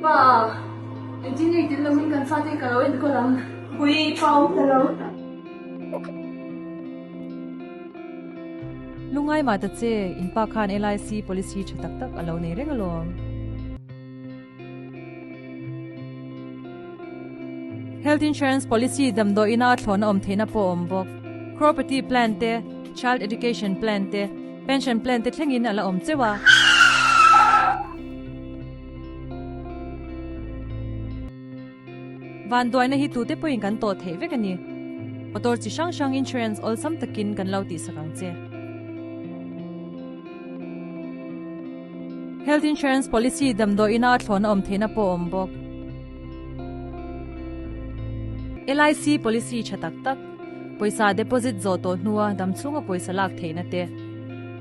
Pa, engtin nge i tel loin kan fate ka lo enkawl ang? Pui, i pa awm ta lo. Lungai mah ta che, in pa khan LIC policy tha tak tak a lo nei reng alawm. Health insurance policy damdawiina a thlawhna awm theihna pawh a awm bawk. Property plan te, child education plan te, pension plan te thlengin a la awm cheuh a. Vanduaina hi tute pawhin kan tawh theih vek a ni. Motor chi hrang hrang insurance awlsam takin kan lo tihsak ang che. Health insurance policy damdawiina a thlawhna awm theihna pawh a awm bawk. LIC policy tha tak tak, pawisa deposit zawh tawh hnua damchhunga pawisa lak theihna te,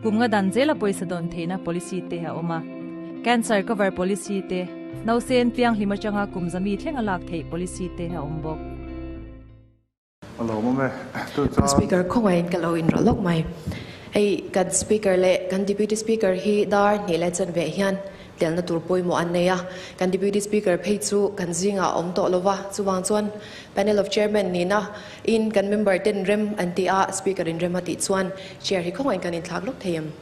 kum nga dan zela pawisa dawn theihna policy te a awm a. Cancer cover policy te, Nausen pianghlim atanga kum zami thleng a lak theih policy te a awm bawk. A lawmawm e. Tun chuan. Speaker khawngaihin ka lo inrawlh lawk mai. Hei kan Speaker leh kan Deputy Speaker hi dar hnih leh chanve hian telna tur pawimawh an nei a. Kan Deputy Speaker phei chu kan zingah a awm tawh lova, chuvang chuan Panel of Chairman nihna in kan member ten rem an ti a, Speaker in rem a tih chuan Chair hi khawngaihin kan inthlak lawk thei em?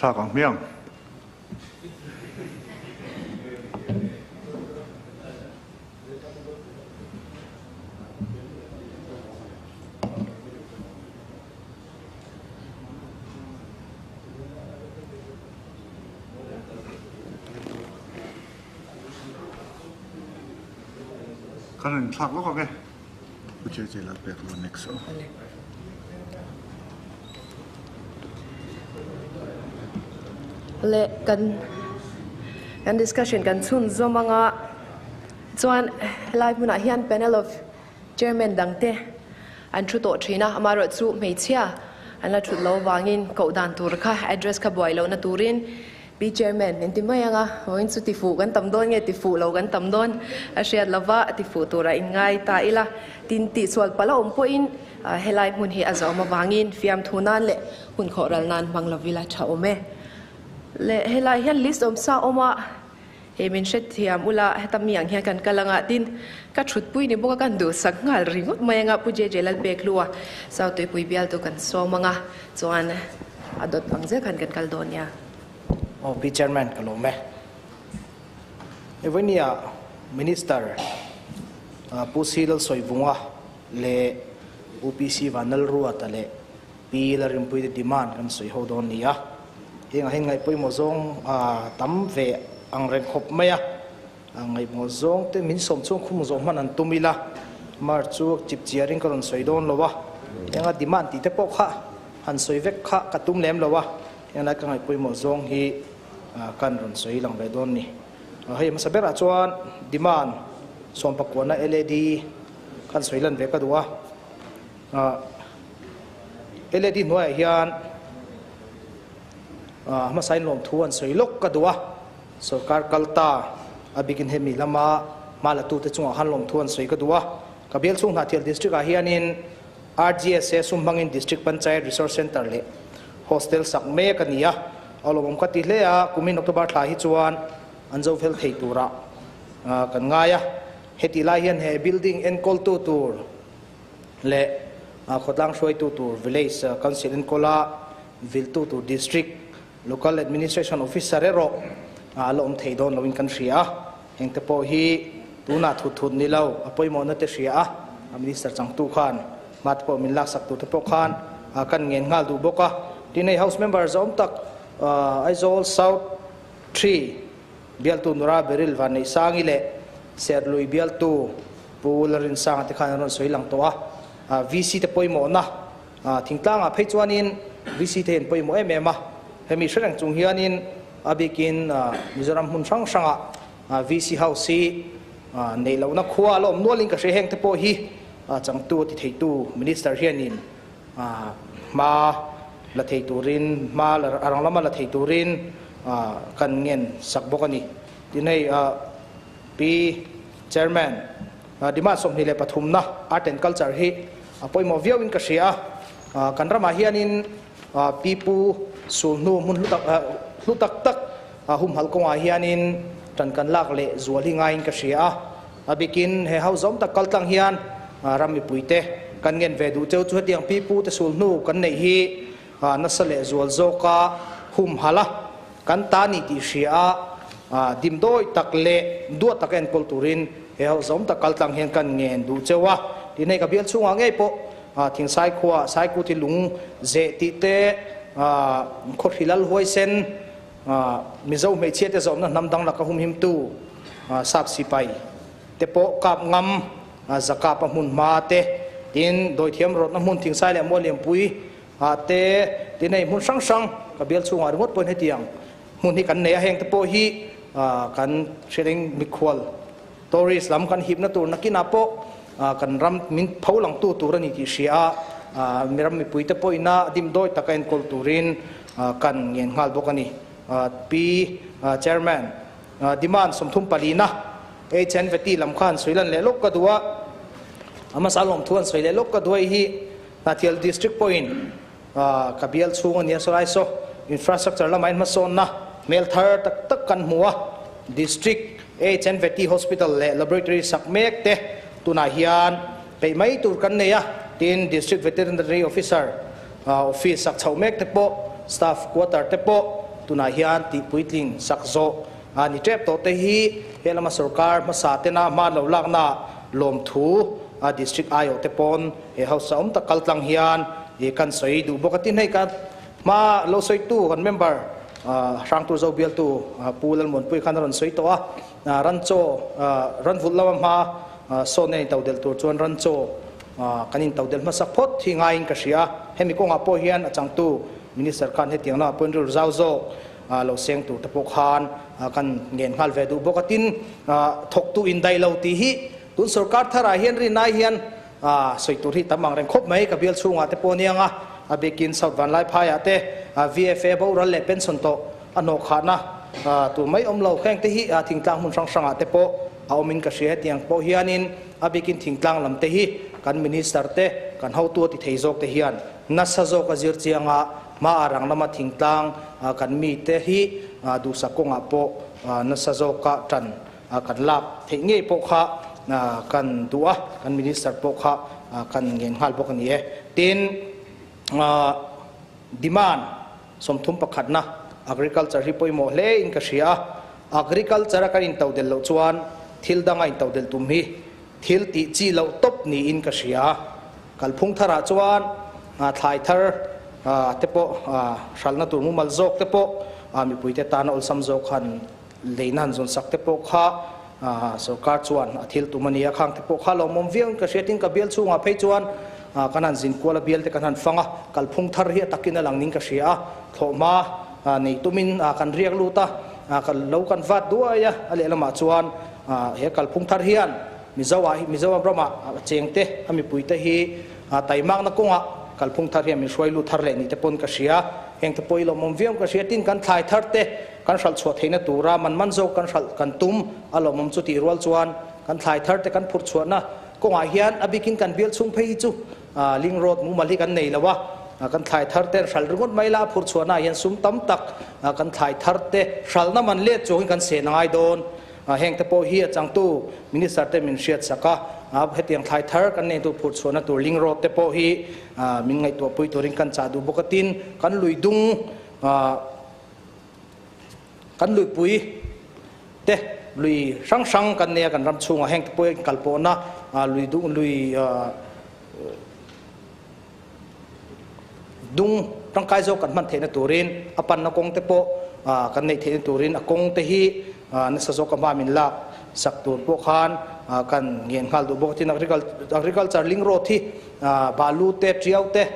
Thlak ang hmiang. Kan in thlak lawk ang e. Pu Che Che lal pek lo next aw. Le kan kan discussion kan chhun zawm anga chuan helai hmunah hian panel of chairman dangte an thu tawh thin a, amaherawh chu hmeichhia an la thut lo vangin koh dan tur kha address kha buai lohna turin Pi Chairman, in ti mai anga, vawiin chu tifuh kan tam dawn nge tifuh lo kan tam dawn a hriat lova tifuh turah in ngai ta ila. Tin, tihsual palh a awm pawhin helai hmun hi a zawm avangin fiamthu nan leh hun khawh ral nan hmang lovila tha awm e. Leh helai hian list awm sa awm a, hei min hrethiam ula heta mi ang hian kan kal anga, tin ka thutpui ni bawk a kan duhsak nghal ringawt mai anga Pu JJ Lalpekhlua South Tuipui bialtu kan sawm anga chuan a dawt ang zel khan kan kal dawn nia. Aw Pi Chairman ka lawm e. Evonia Minister Pu Si Lalsawivunga leh UPC Vanlalruata leh Pi Larinpuite demand kan sawi ho dawn ni a. Heng ah hian ngaihpawimawh zawng tam ve ang reng khawp mai a. Ngaihmawh zawng te min sawm chhung khum zawh hman an tum ila, Mar chu chip chiarin ka rawn sawi dawn lo a, enga demand tih te pawh kha han sawi vek kha ka tum lem lo a, englai ka ngaihpawimawh zawng hi kan rawn sawi lang ve dawn ni. Hei hmasa berah chuan demand sawmpakuana LAD khan sawi lan ve ka duh a, LAD hnuaiah hian hmasain lawmthu an sawi lawk ka duh a. Sorkar kal ta a bikin hemi lama hma la tute chungah khan lawmthu an sawi ka duh a. Ka bial chhung Hnahthial District ah hianin RGSA sum hmangin District Panchayat Resource Centre leh Hostel sak mek a ni a. A lawmawm ka ti hle a, kumin October thla hi chuan an zo fel thei turah kan ngai a. Hetih lai hian he building enkawltu tur leh khawtlang hruaitu tur Village Council enkawla viltu tur District Local Administration Officer erawh a la awm thei dawn loin kan hria a, hengte pawh hi tunah thut thut ni lo, a pawimawhna te hria a, a Minister changtu khan hma te pawh min laksak tur te pawh khan kan ngen nghal duh bawk a. Tin hei House Member zawm tak Aizawl South Three bialtu Nura Beryl Vanneihsangi leh Serlui bialtu Pu Lalrinsanga te khan an rawn sawi lang tawh a, VC te pawimawhna Thingtlangah phei chuanin VC te hian pawimawh em em a, hemi hre reng chung hianin a bikin Mizoram hmun hrang hrangah VC House hi neih lohna khua a la awm nualin ka hria, heng te pawh hi changtu a ti theitu Minister hianin hma la thei turin hma a rang lama la thei turin kan ngen sak bawk a ni. Tin hei Pi Chairman Demand 23 na Art and Culture hi a pawimawh viauin ka hria a, kan ramah hianin pipu sulhnu hmun hlu tak hlu tak tak Humhalh kawngah hianin ṭan kan lak leh zual hi ngaiin ka hria a. A bikin he ho zawm tak kal tlang hian ram mipuite kan ngen ve duh cheu chu hetiang pipu te sul hnu kan neih hi nasa leh zual zawka humhalh a kan ta ni tih hria a, dimdawi tak leh duat taka enkawl turin he ho zawm tak kal tlang hian kan ngen duh cheu a. Tin hei ka bial chhungah ngei pawh Thingsai khua Saikuti lung zeh tih te Khawhri lal huaisen Mizo hmeichhia te zawmna hnam dang laka humhimtu Sap sipai te pawh kap ngam Zakap a hmun hma te tin dawithiam rawtna hmun Thingsai leh Muallianpui ah te tin hei hmun hrang hrang ka bial chhungah ringawt pawhin hetiang hmun hi kan nei a, heng te pawh hi kan hriat eng mikhual tourist lam kan hipna tur nakinah pawh kan ram min pho langtu tur a ni tih hria a, ram mipuite pawhina dimdawi taka enkawl turin kan ngen nghal bawk a ni. Pi Chairman, Demand 34 na HN Veti lam kha han sawi lan leh lawk ka duh a, a hmasa lawmthu han sawi leh lawk ka duh a, hei hi Hnahthial District pawhin ka bial chhung a nia sawlai saw infrastructure lama inhmasawnna hmel thar tak tak kan hmu a, District HNVT Hospital leh Laboratory sak mek te tunah hian peih mai tur kan nei a, tin District Veterinary Officer office sak chhoh mek te pawh staff quarter te pawh tunah hian tih puitling sak zawh a ni tep tawh te hi he lama sorkar hmasa tena hma lo lakna lawmthu District aiawh te pawn He hausa awm tak kal tlang hian i kan sawi duh bawk a tin hei ka hma lo sawitu kan member Hrangtur Zo bialtu Pu Lalmuanpui khan a rawn sawi tawh a, ranchaw ranvulh lama hma sawn a intodelh tur chuan ranchaw kan intodelh hmasa phawt hi ngaiin ka hria a, hemi kawngah pawh hian a changtu Minister khan hetiang lamah pawhin rilru zau zawk lo seng tur te pawh khan kan ngen nghal ve duh bawk a, tin thawktu indaih lo tih hi tun sorkar tharah hian rinai hian A sawi tur hi tam ang reng khawp mai, ka bial chhungah te pawh aniang a, a bikin South Vanlaiphaiah te VFA boral leh pension tawh a hnawh khahna tur mai awm lo, heng te hi thingtlang hmun hrang hrangah te pawh a awmin ka hria, hetiang pawh hianin a bikin thingtlang lam te hi kan minister te, kan hotu a ti thei zawk te hian nasa zawk a zir chianga hma a rang lama thingtlang kan mite hi duhsak kawngah pawh nasa zawka tan kan lak theih ngei pawh kha kan duh a, kan Minister pawh kha kan ngen nghal bawk a ni e. Tin, demand 31 na agriculture hi pawimawh hle in ka hria a, agriculture a kan intodelh loh chuan thil danga intodelh tum hi thil tih chi loh tawp niin ka hria a. Kalphung tharah chuan thlai thar te pawh hralhna tur mumal zawk te pawh mipuite tana awlsam zawk han Leina han zawn sak te pawh kha sorkar chuan a thil tum a ni a, khang te pawh kha lawmawm viau in ka hria tin ka bial chhungah phei chuan kan han zin kual a bial te kan han fang a, kalphung thar hi a takin a lang ning ka hria a, thlawhhma nei tumin kan riak lut a, kan lo kan vat duai a, a lehlamah chuan he kalphung thar hian Mizo ah Mizoram ramah cheng te a mipui te hi taimakna kawngah kalphung thar hian min hruai lut thar leh ni te pawn ka hria, heng te pawh hi lawmawm viau in ka hria tin kan thlai thar te Kan hralh chhuah theihna tura man man zawk kan hralh kan tum a lawmawm chu tih rual chuan kan thlai thar te kan phurh chhuahna kawngah hian a bikin kan bial chhung phei hi chu link road mumal hi kan nei lo a, kan thlai thar te hralh ringawt mai la a phurh chhuahna ah hian sum tam tak kan thlai thar te hralhna man let chuangin kan sen a ngai dawn. Heng te pawh hi a changtu Minister te min hriat sak a, hetiang thlai thar kan nei tur phurh chhuahna tur link road te pawh hi min ngaihtuahpui turin kan chah duh bawk a, tin kan lui dung Kan luipui te lui hrang hrang kan nei a, kan ram chhungah heng te pawh hian kal pawhna lui dung lui dung tangkai zawk kan hman theihna turin a panna kawng te pawh kan neih theihna turin a kawng te hi nasa zawk a hma min lak sak tur pawh khan kan ngen nghal duh bawk a. Tin, agriculture link road hi balu te, tiau te,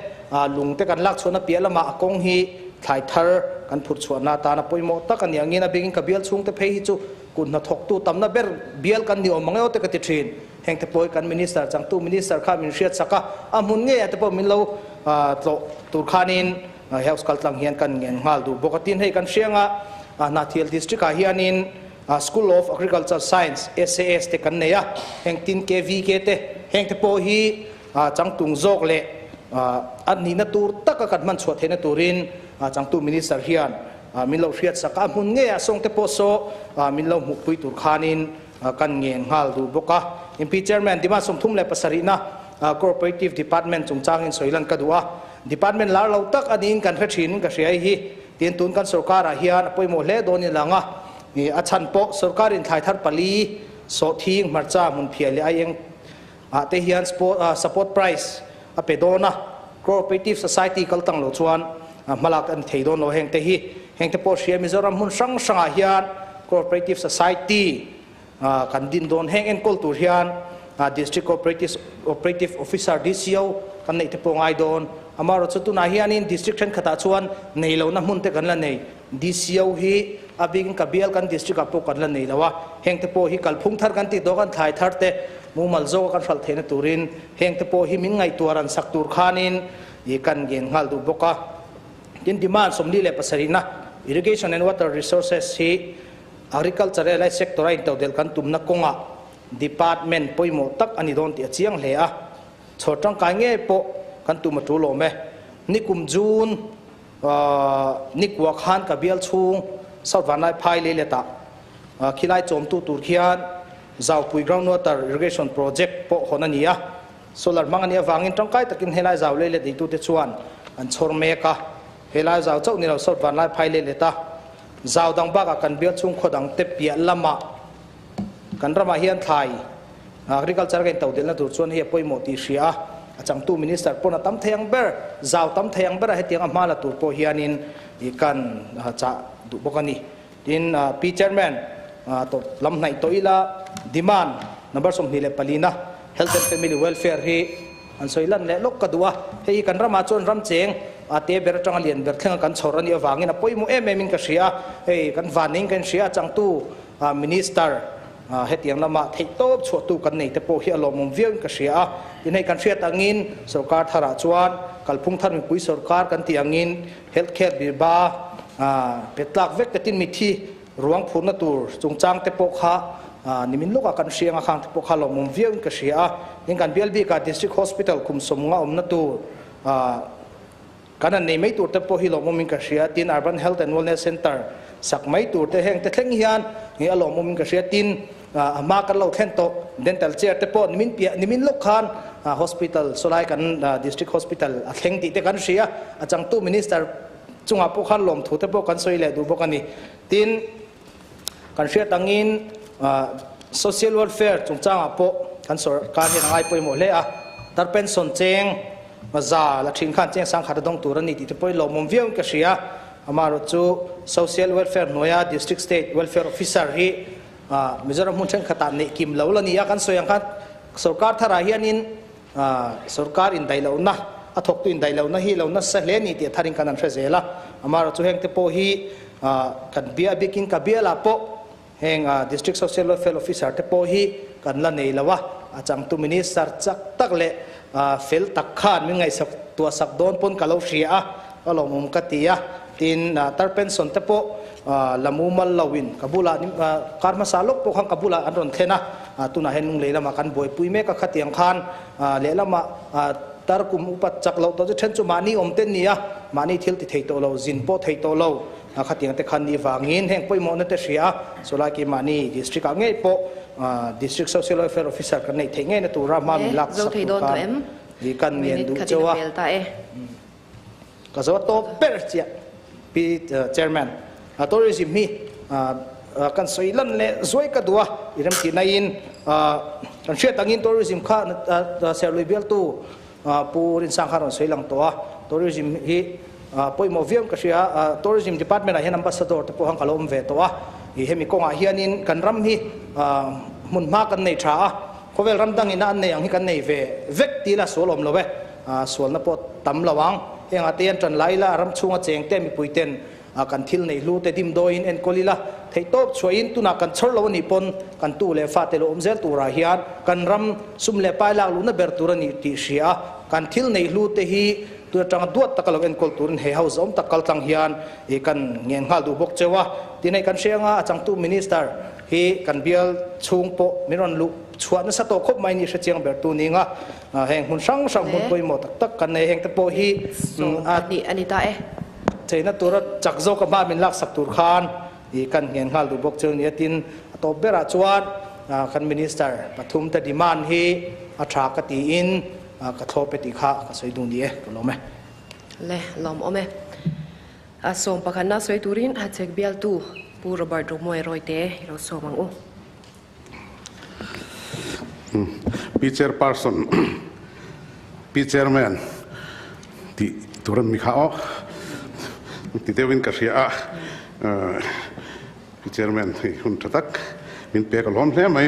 lung te kan lak chhuahna piah lamah a kawng hi Thlai thar kan phurh chhuahna atana pawimawh tak a ni angin a biakin ka bial chhungte phei hi chu kut hnathawktu tamna ber bial kan ni awm ang emaw te ka ti thin. Heng te pawh hi kan Minister changtu Minister kha min hriat sak a, a hmun ngeiah te pawh min lo tlawh tur khanin House kaltlang hian kan ngen nghal duh bawk a. Tin, hei kan hrianga Hnahthial District ah hianin School of Agriculture Science, SAS, te kan nei a, heng tin KVK te, heng te pawh hi changtung zawk leh a nihna tur taka kan hman chhuah theihna turin changtu Minister hian Min lo hriat sak a, hmun ngeiah sawng te pawh saw min lo hmuhpui tur khanin kan ngen nghal duh bawk a. MP Chairman Dima 37na Cooperative Department chungchangin sawi lan ka duh a, Department lar lo tak a niin kan hre thin in ka hria hi tin tun kan sorkarah hian a pawimawh hle dawn in lang a, a chhan pawh sorkarin thlai thar pali, sawhthing, hmarcha, hmunphiah leh aieng ah te hian support price a pe dawn a, Cooperative Society kal tang lo chuan hmalak a ni thei dawn lo heng te hi. Heng te pawh hria Mizoram hmun hrang hrangah hian Cooperative Society kan din dawn. Heng enkawl tur hian District Cooperative Officer, DCO, kan neih te pawh ngai dawn. Amaherawhchu tunah hianin District thenkhatah chuan nei lohna hmun te kan la nei. DCO hi a bikin ka bial kan district ah pawh kan la nei lo a, heng te pawh hi kalphung thar kan tih tawh kan thlai thar te mumal zawk a kan hralh theihna turin heng te pawh hi min ngaihtuah ran sak tur khanin i kan ngen nghal duh bawk a. Tin, demand 47na Irrigation and Water Resources hi Agriculture leh Life Sector a intodelh kan tumna kawngah department pawimawh tak a ni dawn tih a chiang hle a, chhawr tangkai ngei pawh kan tum a tul awm e. Nikum June Nikua khan ka bial chhung South Vanlai phai lei letah khilai chawmtu tur khian Zaupui Groundwater Irrigation Project pawh hawn a ni a. Solar hmang a nih avangin tangkai takin helai zau lei let eitute chuan an chhawr mek a. Helai zau chauh ni lo South Vanlai phai lei leta zau dang bakah kan bial chhung khaw dangte piah lamah kan ramah hian thlai Agriculture ka intodelhna tur chuan hei a pawimawh tih hria a, a changtu Minister pawn a tam thei ang ber, zau tam thei ang bera hetiang a hma la tur pawh hianin i kan chah duh bawk a ni. Tin, Pi Chairman, tawp lam hnaih tawh ila demand number 24 na Health and Family Welfare hi an sawi lan leh lawk ka duh a, hei hi kan ramah chuan ram cheng a te ber atanga lian ber thlenga kan chhawr a nih avangin a pawimawh em em in ka hria a, hei kan vaneng kan hria a changtu Minister Hetiang lama theihtawp chhuahtu kan nei te pawh hi a lawmawm viauin ka hria a. Tin hei kan hriat angin sorkar tharah chuan kalphung thar mipui sorkar kan tih angin health care birba pe tlak vek te tin mithi ruang phurna tur chungchang te pawh kha nimin lawkah kan hria anga khang te pawh kha lawmawm viauin ka hria a. Tin kan bial bikah district hospital kum sawmnga awmna tur Kan han nei mai tur te pawh hi lawmawmin ka hria, tin Urban Health and Wellness Centre sak mai tur te heng te thleng hian a lawmawmin ka hria, tin a hma kan lo thlen tawh dental chair te pawh nimin piah nimin lawk khan hospital sawlai kan district hospital a thleng tih te kan hria, a changtu minister chungah pawh khan lawmthu te pawh kan sawi leh duh bawk a ni. Tin kan hriat angin social welfare chungchangah pawh kan sorkar hian a ngai pawimawh hle a, tar pension cheng za la thin khan cheng sangkhat a dawng tur a ni tih te pawhin lawmawm viauin ka hria. Amaherawhchu chu social welfare hnuaia district state welfare officer hi Mizoram hmun thenkhatah neih kim lo la ni a, kan sawi ang khan sorkar tharah hianin sorkar indaihlohna a thawktu indaihlohna hi lo nasa hle a ni tih a tharin kan han hre zel a. Amaherawhchu heng te pawh hi kan bia bikin ka bialah pawh Heng District Social Welfare Officer te pawh hi kan la nei lo a, a changtu Minister chak tak leh fel tak khan min ngaihsak tuahsak dawn pawn ka lo hria a, ka lawmawm ka ti a. Tin, tar pension te pawh la mumal loin ka bulah kar hmasa lawk pawh khan ka bulah an rawn thlen a, tunah hian lunglei lamah kan buaipui mek a, khatiang khan lehlamah tar kum upat chak loh tawh chu then chu mahni awm te an ni a, mahni thil ti thei tawh lo, zin pawh thei tawh lo. A khatiang te khan ni vangin heng pawimawhna te hria a, chulai keimahni district ah ngei pawh District Social Welfare Officer kan neih theih ngeina tura hma min lak sak tur khan i kan ngen duh cheu a. Ka zo tawp ber chiah Pi Chairman, Tourism hi kan sawi lan leh zuai ka duh a, i remtih naiin kan hriat angin tourism kha Serlui bialtu Pu Rinsang kha rawn sawi lang tawh a, tourism hi pawimawh viau ka hria a, tourism department ah hian ambassador te pawh han ka lo awm ve tawh a, ih hemi kawngah hianin kan ram hi hmun hma kan nei tha a, khawvel ram dangin a an nei ang hi kan nei ve vek tih ila sual awm lo e, sualna pawh tam lo ang, hengah te hian tan lai ila ram chhunga cheng te mipui ten Kan thil nei hlu te dimdawiin enkawl ila, theihtawp chhuahin tunah kan chhawr lo a nih pawn kan tu leh fate lo awm zel turah hian kan ram sum leh pai lak luhna ber tur a nih tih hria a, kan thil nei hlu te hi tun atanga duat taka lo enkawl turin he house awm tak kaltlang hian i kan ngen nghal duh bawk cheu a. Tin hei kan hre anga a changtu Minister hi kan bial chhung pawh min rawn luh chhuah nasa tawh khawp mai ni hre chiang ber tu ning a, heng hmun hrang hrang hmun pawimawh tak tak kan nei heng te pawh hi 20 a ni ta e. theihna tura chak zawka hma min laksak tur khan i kan nghen nghal duh bawk chu nia. Tin, a tawp berah chuan kan Minister pathumte demand hi a tha ka tiin ka thlawp e tih kha ka sawi duh ni e, ka lawm e. Le, lawmawm e. A sawm pakhatna sawi turin Hachhek bialtu Pu Robert Romoe Rawite i lo sawm ang u. Pi Chairperson, Pi Chairman tih tur an ni kha aw ti deuhin ka hria a, Pi Chairman hei hun tha tak min pek a lawm hle mai.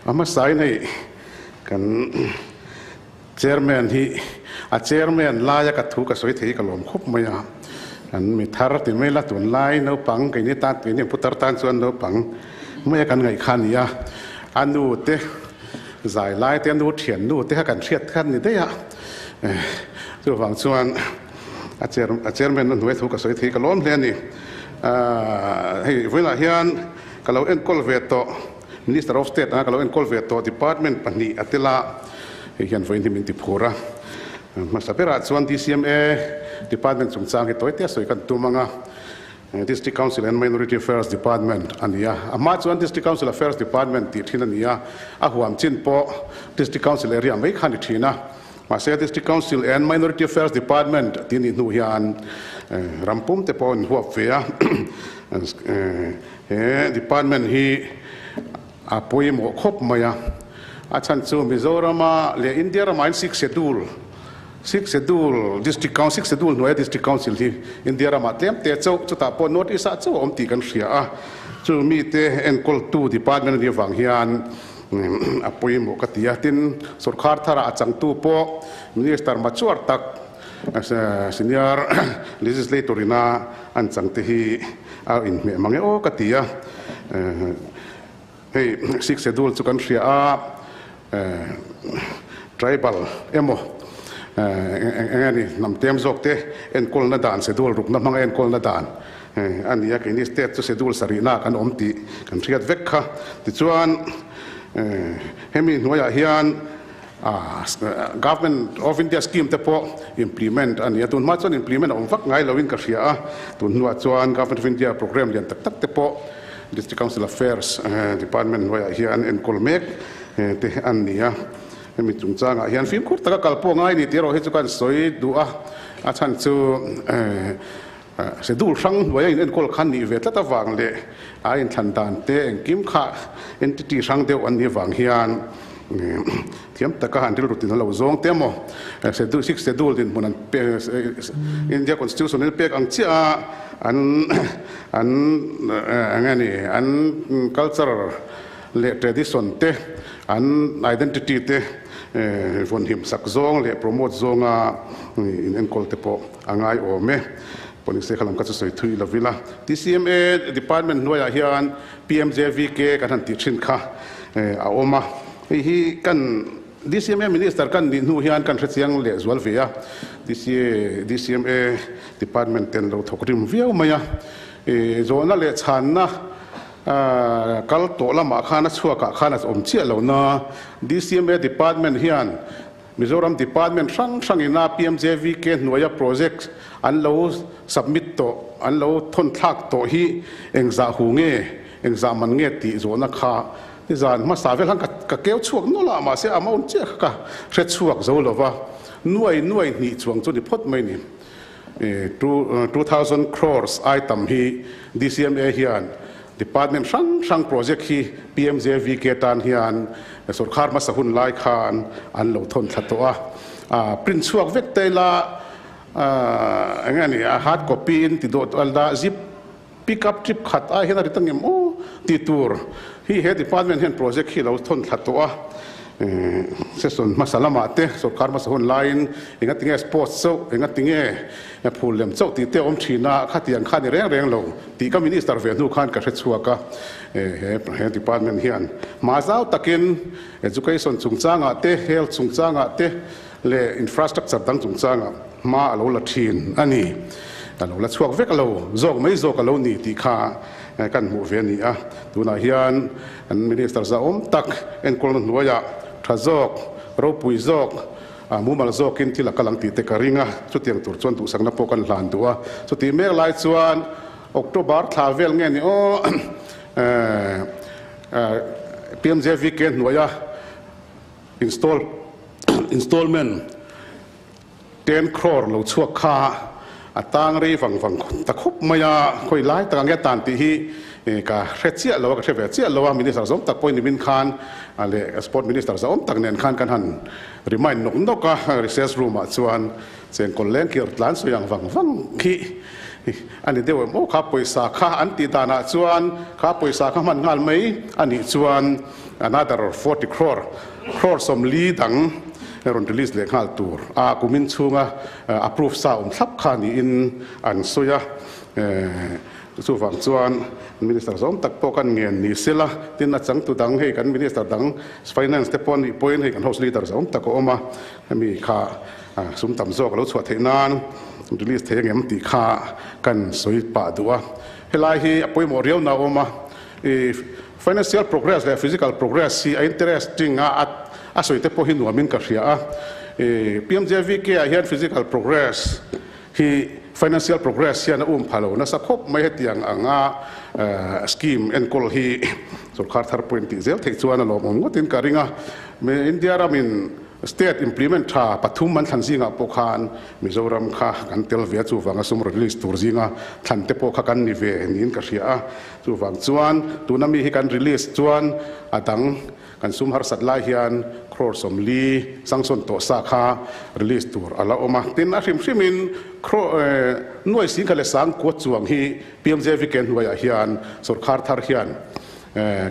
A hmasain hei kan Chairman hi a Chairman laia ka thu ka sawi thei hi ka lawm khawp mai a, kan mi thar ti mai la tunlai naupang keini tan keini putar tan chuan naupang maia kan ngaih kha a ni a, a nu te zai lai te a nu thian nu te kha kan hriat kha a ni daih a, chuvang chuan a chair a Chairman na hnuai thu ka sawi thei hi ka lawm hle a ni. Hei vawiinah hian ka lo enkawl ve tawh. Minister of State anga ka lo enkawl ve tawh department pahnih a tel a, hei hian vawiin hi min ti phur a. Hmasa berah chuan DCMA department chungchang hi tawi te a sawi kan tum ang a, District Council and Minority Affairs Department a ni a. A hma chuan District Council Affairs Department tih thin a ni a, a huam chin pawh District Council area mai kha a ni thin a. Mahse District Council and Minority Affairs Department tih nih hnu hian ram pum te pawh an huap ve a. He department hi a pawimawh khawp mai a, a chhan chu Mizorama leh India ramah hian Sixth Schedule, Sixth Schedule District Council, Sixth Schedule hnuaia District Council hi India ramah tlem te chauh, chutah pawh North East ah chauh a awm tih kan hria a, chu mite enkawltu department a nih avang hian a pawimawh ka ti a. Tin, sorkar tharah a changtu pawh Minister machuar tak Senior Legislator ina an changte hi a inhmeh mang e aw ka ti a. Hei Sixth Schedule chu kan hria a, Tribal emaw eng nge ni hnam tlem zawk te enkawlna dan schedule rukna hmanga enkawlna dan a ni a, keini state chu schedule sarihna kan awm tih kan hriat vek kha. Tichuan hemi hnuaiah hian Government of India scheme te pawh implement a ni a, tun hma chuan implement a awm vak ngai loin ka hria a, tun hnuah chuan Government of India programme lian tak tak te pawh District Council Affairs Department hnuaiah hian enkawl mek te an ni a, hemi chungchangah hian fimkhur taka kal pawh ngai ni tih erawh hi chu ka sawi duh a, a chhan chu Schedule hrang hnuaia in enkawl khan nih ve tlat avang leh a inthlan dan te engkim kha entity hrang deuh an nih avang hian thiam taka han rilru tin a lo zawng te maw schedule six schedule dinhmun an pe India constitution in pek ang chiah a an an eng nge ni an culture leh tradition te an identity te vawnhim sak zawng leh promote zawnga in enkawl te pawh A ngai awm e. Police kha lam ka chu sawi thui lo ila. TCMA department hnuaiah hian PMJVK kan han tih thin kha a awm a. Hei hi kan DCMA minister kan nih hnu hian kan hrechiang leh zual ve a. DCA, DCMA department ten lo thawk rim viau mai a. Zawhna leh chhanna kal tawh lamah khan a chhuakah khan a awm chiah lo na. DCMA department hian Mizoram Department hrang hrangin a PMJVK hnuaia project an lo submit tawh, an lo thawn thlak tawh hi engzah hu nge, engzah man nge tih zawhna kha nizan hmasa vel khan ka keu chhuak nawlh a, mahse amount chiah kha ka hre chhuak zo lo va, nuai nuai hnih chuang chu ni phawt mai ni. 2000 crores item hi DCMA hian Department hrang hrang project hi PMJVK tan hian sorkar hmasa hun lai khan an lo thawn thla tawh a, a print chhuak vek te ila eng nge ni a hard copy in ti dawh tawh ila zip pick up trip khat ai hian a ri ta ngem aw tih tur hi he department hian project hi lo thawn thla tawh a. Session hmasa lamah te sorkar hmasa hun laiin engatinge sports chauh engatinge phul lem chauh tih te a awm thin a, khatiang kha ni reng reng lo tih ka minister ve hnu khan ka hre chhuak a, he department hian hma zau takin education chungchangah te, health chungchangah te leh infrastructure dang chungchangah hma a lo la thin a ni. A lo la chhuak vek lo zawk mai zawk a lo ni tih kha kan hmuh ve a ni a, tunah hian An minister zahawm tak enkawlna hnuaiah tha zawk, ropui zawk Mumal zawkin thil a kal ang tih te ka ring a, chutiang tur chuan duhsakna pawh kan hlan duh a. Chutih mek lai chuan October thla vel nge ni aw PMJVK hnuaia install installment 10 crore lo chhuak kha a tang rei vang vang ta khawp mai a, khawi lai takah nge a tan tih hi ka hre chiah lo a, ka hre ve chiah lo a, Minister zawm tak pawhin nimin khan leh Sport Minister zawm tak nen khan kan han remind nawk nawk a, recess room ah chuan chengkawl leng kir tlan sawi ang vang vang khi a ni deuh em aw, kha pawisa kha an tih danah chuan kha pawisa kha hman nghal mai a nih chuan another 40 crore crore 40 dang rawn release leh nghal tur a kumin chhunga approve sa awm thlap kha niin an sawi a, chuvang chuan Minister zawm tak pawh kan ngen ni sela, tin a changtu dang hei kan Minister dang Finance te pawh anih pawhin hei kan House Leader zawm tak a awm a, hemi kha sum tam zawk a lo chhuah theih nan release thei angem tih kha kan sawi pah duh a, helai hi a pawimawh riau na a awm a, Financial progress leh physical progress hi a interesting a, a sawi te pawh hi nuamin ka hria a. PMJVK ah hian physical progress hi financial progress hian a um pha lo nasa khawp mai hetiang anga scheme enkawl hi sorkar thar pawhin tih zel theih chuan a lawmawm ngawtin ka ring a. India ramin State implement tha pathum an thlan zingah pawh khan Mizoram kha kan tel ve a, chuvanga sum release tur zinga thlan te pawh kha kan ni ve niin ka hria a. Chuvang chuan tuna mi hi kan release chuan a dang kan sum harsat lai hian crore 40 sanction tawh sa kha release tur a la awm a. Tin, a hrim hrimin crore nuai singkhat leh sangkua chuang hi PMJVK hnuaiah hian sorkar thar hian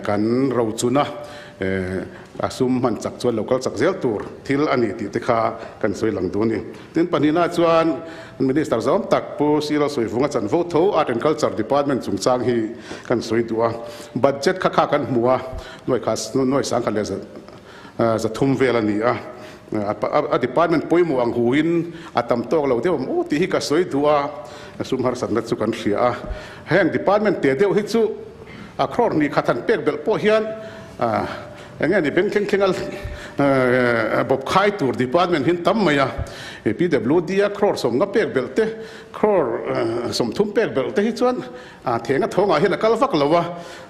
Kan rochuna a sum hman chak chuan lo kal chak zel tur thil a ni tih te kha kan sawi lang duh a ni. Tin, pahnihna chuan Minister zawm tak Pu Silo Sawivunga chanvo tho Art and Culture Department chungchang hi kan sawi duh a. Budget kha kha kan hmu a, nuai 10,000 leh 300 vel a ni a. A department pawimawh ang huin a tam tawk lo deuh ang aw tih hi ka sawi duh a, sum harsatna chu kan hria a. Heng department te deuh hi chu a crore hnih khat han pek belh pawh hian eng nge ni beng thleng thleng a bawp khai tur department hi an tam mai a. PWD a crore 50 pek belh te, crore 30 pek belh te hi chuan theng a thawngah hian a kal vak lo a.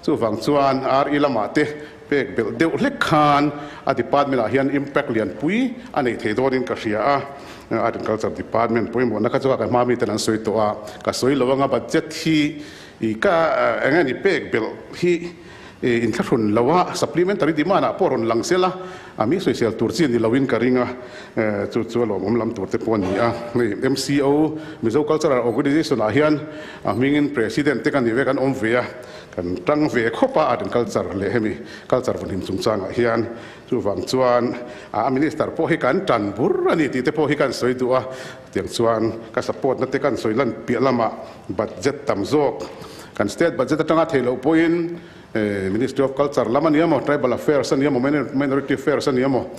Chuvang chuan RE lamah te Pek belh deuh hlek khan a department ah hian impact lianpui a nei thei dawnin ka hria a, Art and Culture department pawimawhna kha chu ka hma miten an sawi tawh a, ka sawi lo anga budget hi i ka eng nge ni pek belh hi inthlahrun lo a, supplementary demand ah pawh rawn lang sela a mi sawisel tur chi ni loin ka ring a, chu chu a lawmawm lam tur te pawh a ni a. Hei MCO, Mizo Cultural Organisation ah hian a hmingin President te ka ni ve kan awm ve a, Kan tang ve khawp a art and culture leh hemi culture vawnhim chungchangah hian chuvang chuan a minister pawh hi kan tan bur a ni tih te pawh hi kan sawi duh a, tiang chuan ka support na te kan sawi lan piah lamah budget tam zawk kan state budget atanga theih loh pawhin Ministry of Culture lam a ni emaw Tribal Affairs a ni emaw Minority Affairs a ni emaw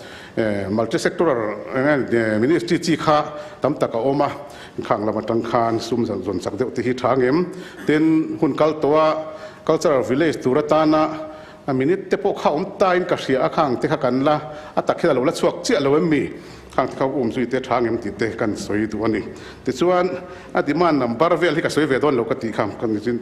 multi sectoral ministry chi kha tam tak a awm a. Khang lam atang khan sum zawn chak deuh te hi tha ngem. Tin, hun kal tawh a cultural village tur atana a minute te pawh kha awm ta in ka hria a, khang te kha kan la a tak hian a lo la chhuak chiah lo em mi? Khang te kha um zui te tha ngem tih te kan sawi duh a ni. Tichuan, a demand number vel hi ka sawi ve dawn lo ka tih kha ka nichin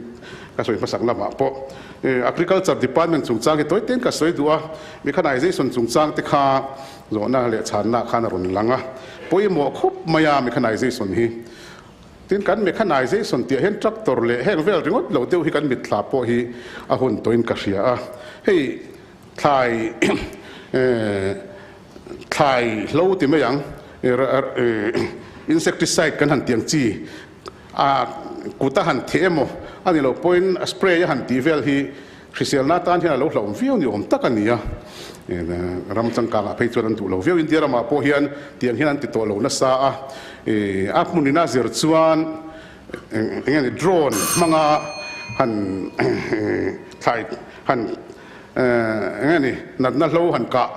ka sawi hmasak lamah pawh Agriculture department chungchang hi tawi tein ka sawi duh a, mechanization chungchang te kha Zawhna leh chhanna khan a rawn lang a, pawimawh khawp mai a mechanization hi. Tin, kan mechanization tih ah hian tractor leh heng vel ringawt lo deuh hi kan mitthla pawh hi a hun tawhin ka hria a. Hei thlai thlai hlo ti mai ang, insecticide kan han tih ang chi a kut a han theh emaw a ni loh pawhin a spray a han tih vel hi Hriselna atan hian a lo hlauhawm viau ni awm tak a ni a, ram changkangah phei chuan an duh lo viau. India ramah pawh hian tiang hian an ti tawh lo nasa a, a hmunin a zir chuan eng nge ni drone hmanga han thlai han eng nge ni natna hlo han kah.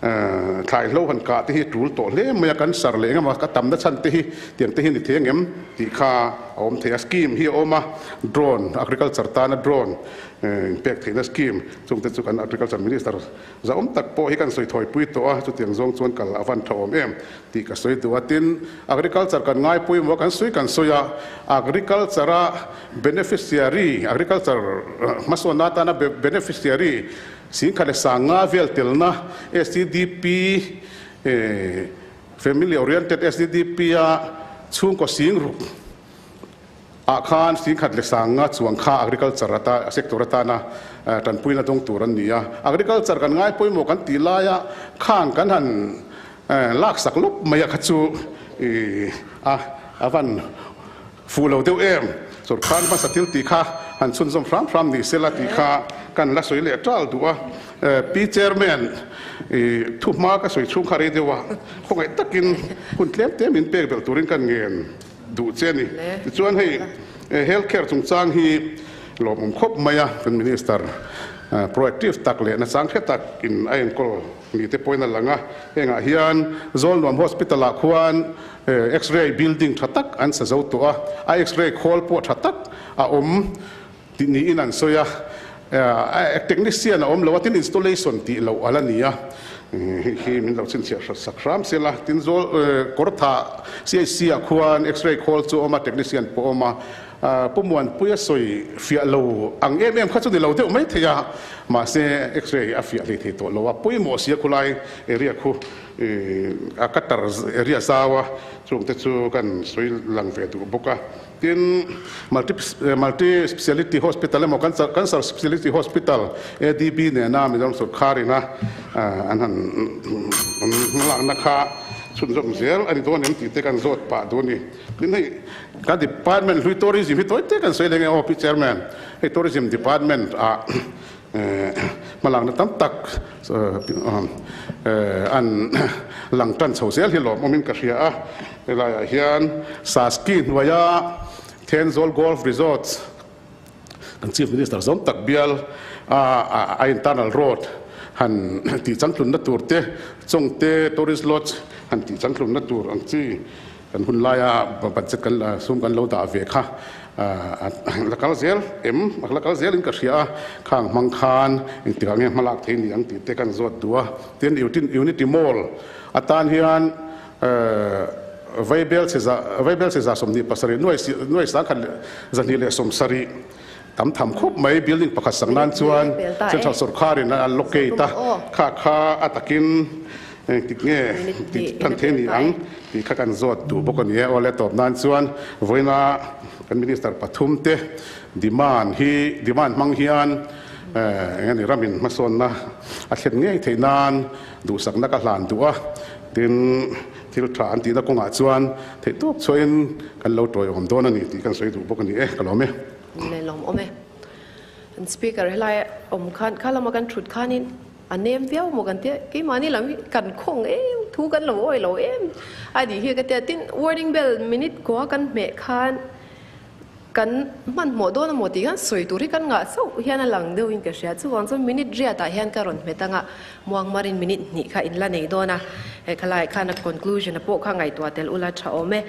Thlai hlo han kah te hi tul tawh hle mai a, kan sar leh engemaw ka tamna chhan te hi tiang te hi ni thei angem tih kha a awm thei a. Scheme hi a awm a, drone, agriculture tana drone inpek theihna scheme chungte chu kan agriculture minister zahawm tak pawh hi kan sawi thawipui tawh a, chutiang zawng chuan kal a van tha awm em tih ka sawi duh a. Tin, agriculture kan ngai pawimawh a, kan sawi kan sawi a, agriculture a beneficiary, agriculture hmasawnna atana beneficiary Singkhat leh Sanga vel telna SDDP Family Oriented SDDP a chhungkaw sing ruk ah khan Singkhat leh Sanga chuang kha Agriculture ata sector atana tanpuina dawng tur an ni a. Agriculture kan ngai pawimawh kan tih laia khang kan han laksak lawp mai a kha chu a a van Fuh lo deuh em? Sorkar hmasa thil tih kha han chhunzawm hram hram ni sela tih kha kan la sawi leh ṭal duh a. Pi Chairman, i thu hma ka sawi chhung kha rei deuh a, khawngaih takin hun tlem te min pek belh turin kan ngen duh che a ni. Tichuan hei Health Care chungchang hi lawmawm khawp mai a, kan Minister proactive tak leh nachang hre tak in a enkawl ni te pawhin a lang a. Hengah hian Zawlnuam Hospital ah khuan X-ray building tha tak an sa zo tawh a, a X-ray khawl pawh tha tak a awm tih niin an sawi a, technician a awm lo a, tin installation tih loh a la ni a, hei hi min lo chhinchhiah hrat sak hram se la, tin zawl kawrtha CHC ah khuan X-ray khawl chu a awm a, technician pawh a awm a, Pu Muanpuia sawi fiah lo ang em em kha chu ni lo deuh mai thei a, mahse X-ray hi a fiah hlei thei tawh lo a, pawimawh sia khulai area khu a cutter area zau a, chungte chu kan sawi lang ve duh bawk a. Tin, multi multi speciality hospital emaw cancer speciality hospital ADB nena Mizoram sorkar ina an han hmalakna kha chhunzawm zel a ni dawn em tih te kan zawt pah duh a ni. Tin hei kan department hlui tourism hi tawi tak an sawi leng e aw Pi Chairman, hei tourism department ah hmalakna tam tak an lang tan chho zel hi lawmawmin ka hria a, helaiah hian Saski hnuaia Thenzawl Golf Resort kan Chief Minister zawm tak bial a internal road han tih changtlunna tur te, Chawngte Tourist Lodge han tih changtlunna tur ang chi Kan hun laia budget kan la sum kan lo dah ve kha la kal zel em la kal zelin ka hria a, khang hmang khan engtikah nge hmalak thei ni ang tih te kan zawt duh a. Tin, Unity Mall atan hian Vaibel chhe Vaibel chhe 27 nuai nuai 1270 tam tham khawp mai building pakhat sak nan chuan Central sorkharin a allocate a, kha kha a takin Engtik nge tih tan thei ni ang tih kha kan zawt duh bawk a ni e. Awle tawp nan chuan vawiina kan Minister pathum te demand hi demand hmang hian eng a ni ramin hmasawnna a thlen ngei theih nan duhsakna ka hlan duh a, tin thil tha an tihna kawngah chuan theihtawp chhuahin kan lo tawiawm dawn a ni tih kan sawi duh bawk a ni e, ka lawm e. Lawm awm e. An speaker helai awm khan kha lama kan thut khanin A nem viau maw kan tia, keimahni lam hi kan khawng em, thu kan lo awi lo em a nih hi ka tia. Tin, warning bell minute kua kan hmeh khan kan hmanhmawh dawn amaw tih khan sawi tur hi kan ngah chauh hian a lang deuhin ka hria. Chuvang chuan minute riatah hian ka rawn hmet anga muangmarin minute hnih kha in la nei dawn a, he khalaiah khan a conclusion a pawh kha ngaihtuah tel ula tha awm e.